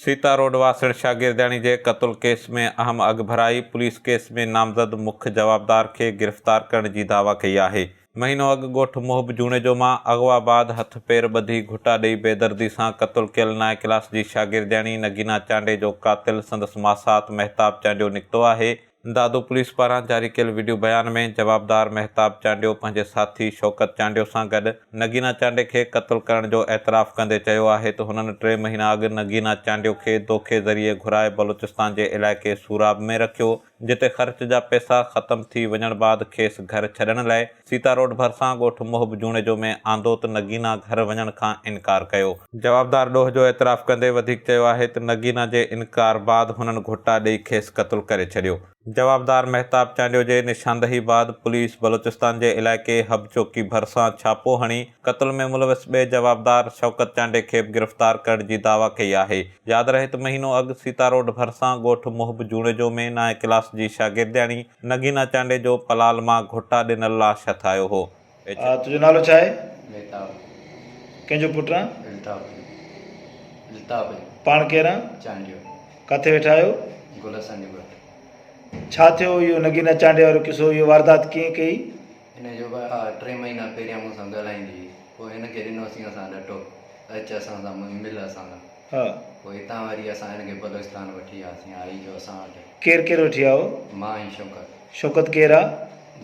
Sita road واسڻ شاگردياڻي جي قتل ڪيس ۾ اهم اڳڀرائي، پوليس ڪيس ۾ نامزد مک جوابدار کي گرفتار ڪرڻ جي دعويٰ ڪئي آهي. مهينو اڳ ڳوٺ محب جوڻيجو مان اغوا بعد هٿ پير ٻڌي گهٽا ڏئي بيدردي سان قتل ڪيل نائين ڪلاس جي شاگردياڻي نگينا چانڊيي جو قاتل سندس ماسات مهتاب چانڊيو نڪتو آهي. دادو پوليس پاران جاري ڪيل وڊيو بيان ۾ جوابدار مهتاب چانڊيو پنهنجي ساٿي شوڪت چانڊيو سان گڏ نگينا چانڊيي کي قتل ڪرڻ جو اعتراف ڪندي چيو آهي ته هنن ٽي مهينا اڳ نگينا چانڊيو کي دوکي ذريعي گهرائي بلوچستان جي علائقي سوراب ۾ رکيو جتي خرچ جا پئسا ختم ٿي وڃڻ بعد کيس گهر ڇڏڻ لاء سيتا روڊ ڀرسان ڳوٺ محب جوڻيجو ۾ آندو ته نگينا گهر وڃڻ کان انڪار ڪيو. جوابدار ڏوهه جو اعتراف ڪندي وڌيڪ چيو آهي ته نگينا جي انڪار بعد هنن گهٽا ڏئي کيس قتل ڪري ڇڏيو. جوابدار مهتاب چانڊيو جي نشاندهي بعد پوليس بلوچستان جي علائقي حب چوڪي ڀرسان ڇاپو هڻي قتل ۾ ملوث ٻئي جوابدار شوڪت چانڊيي کي به گرفتار ڪرڻ جي دعويٰ ڪئي آهي. ياد رهي ته مهينو اڳ سيتا روڊ ڀرسان ڳوٺ محب جوڻيجو ۾ نائين ڪلاس جي شاگردياڻي نگينا چانڊيي جو پلال مان گهوٽا ڏنل لاش هٿ آيو هو. ايڇ. آ تنهنجو نالو ڇا آهي؟ مهتاب. ڪنهن جو پٽ آن؟ الطاف جو. الطاف جو. پاڻ ڪير آن؟ چانڊيو. ڪاٿي ويٺا آهيو؟ گل حسن جي ڳوٺ. ڇا ٿيو اهو نگينا چانڊيي وارو قصو اهو واردات ڪيئن ڪئي؟ هن جو ڀاء ٽي مهينا پهريان مون سان ڳالهائيندي هئي پوء هن کي ڏنوسين اسان ڏٽو اچ اسان سان مل اسان سان. ها. پوء هتان وري اسان هن کي بلوچستان وٺي آياسين آئي جو اسان وٽ. ڪير ڪير وٺي آيو؟ مان ۽ شوڪت. شوڪت ڪير آ؟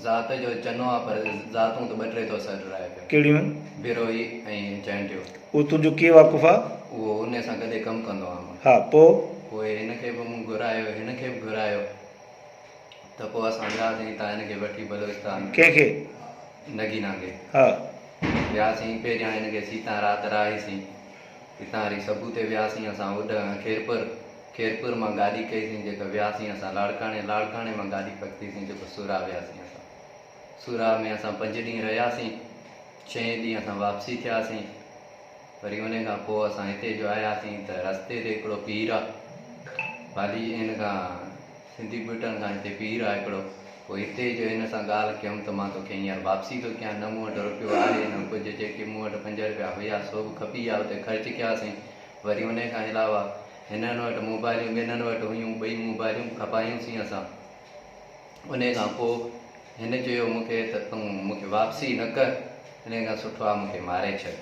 ذات جو چنو آ پر ذاتون ته ٻه ٽي ٿو سڏرائي پيو. ڪهڙيون؟ بروهي ۽ چانڊيو. اهو تنهنجو ڪيئن واقف آ؟ اهو انهي سان گڏي ڪم ڪندو آ مان. ها پوء؟ پوء هن کي به مون گهرايو هن کي به گهرايو ته پوء اسان وياسين هتان هن کي وٺي بلوچستان. ڪنهن کي؟ نگينا کي. ها. وياسين پهريان هن کي سيتان رات رهائيسين. هتان وري سبو تي وياسين اسان هوڏانهن خيرپور، خيرپور مان گاڏي ڪئي سين جيڪا وياسين اسان لاڙڪاڻي، لاڙڪاڻي مان گاڏي پڪتي سين جيڪو سوراهه وياسين اسان. سوراهه ۾ اسان پنج ڏينهن رهياسين، ڇهين ڏينهن اسان واپسي ٿياسين. وري انهي کان پوء اسان هتي جو آياسين ته رستي تي هڪڙو پير آ بالي هن کان سنڌي ٻوٽن کان هتي پير آ هڪڙو، پوء هتي جو هن سان ڳالهه ڪيم ته مان توکي هينئر واپسي ٿو ڪيان، نه مون وٽ روپيو آهي نه ڪجهه، جيڪي مون وٽ پنج روپيا هيا سو به کپي ويا اتي خرچ ڪياسين، وري انهي کان علاوه هنن وٽ موبائليون ٻنهن وٽ هيون، ٻئي موبائليون به کپايون سين اسان، انهي کان پوء هن چيو مون کي ته تون مون کي واپسي نه ڪر، انهي کان سٺو آ مون کي ماري ڇڏ.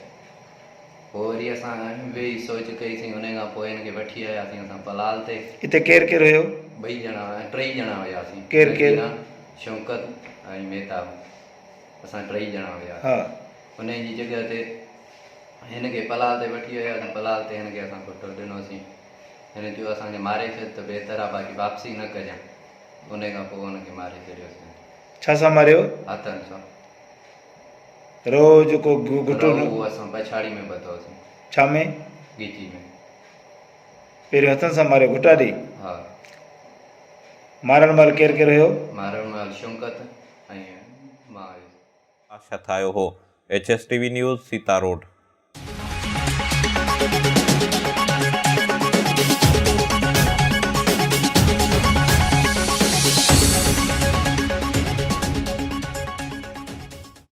پوء وري اسان ويهي سوچ ڪئي سين انهي کان پوء هن کي وٺي آياسين اسان پلال تي. اتي ڪير ڪير هيو؟ ٻئي ڄڻا ٽئي ڄڻا هياسين. ڪير ڪير؟ نگينا، شوڪت ۽ مهتاب اسان ٽئي ڄڻا هياسين. ها. انهي جي جڳهه تي هن کي پلال تي وٺي آياسين پلال تي هن کي اسان ڦٽو ڏنوسين. هن چيو اسان کي ماري ڇڏ ته بهتر آ باقي واپسي نه ڪجان. انهي کان پوء هن کي ماري ڇڏيوسين. ڇا سان ماريو؟ هٿن سان. رئو جيڪو گهٽو رئو اهو اسان پڇاڙي ۾ ٻڌوسين. ڇا ۾؟ ڳچي ۾. پهريون هٿن سان ماريو گهٽا ڏئي؟ ها. مارڻ مهل ڪير ڪير هيو؟ مارڻ مهل شوڪت ۽ مان هيس. لاش هٿ آيو هو. H S T V news, Sita road.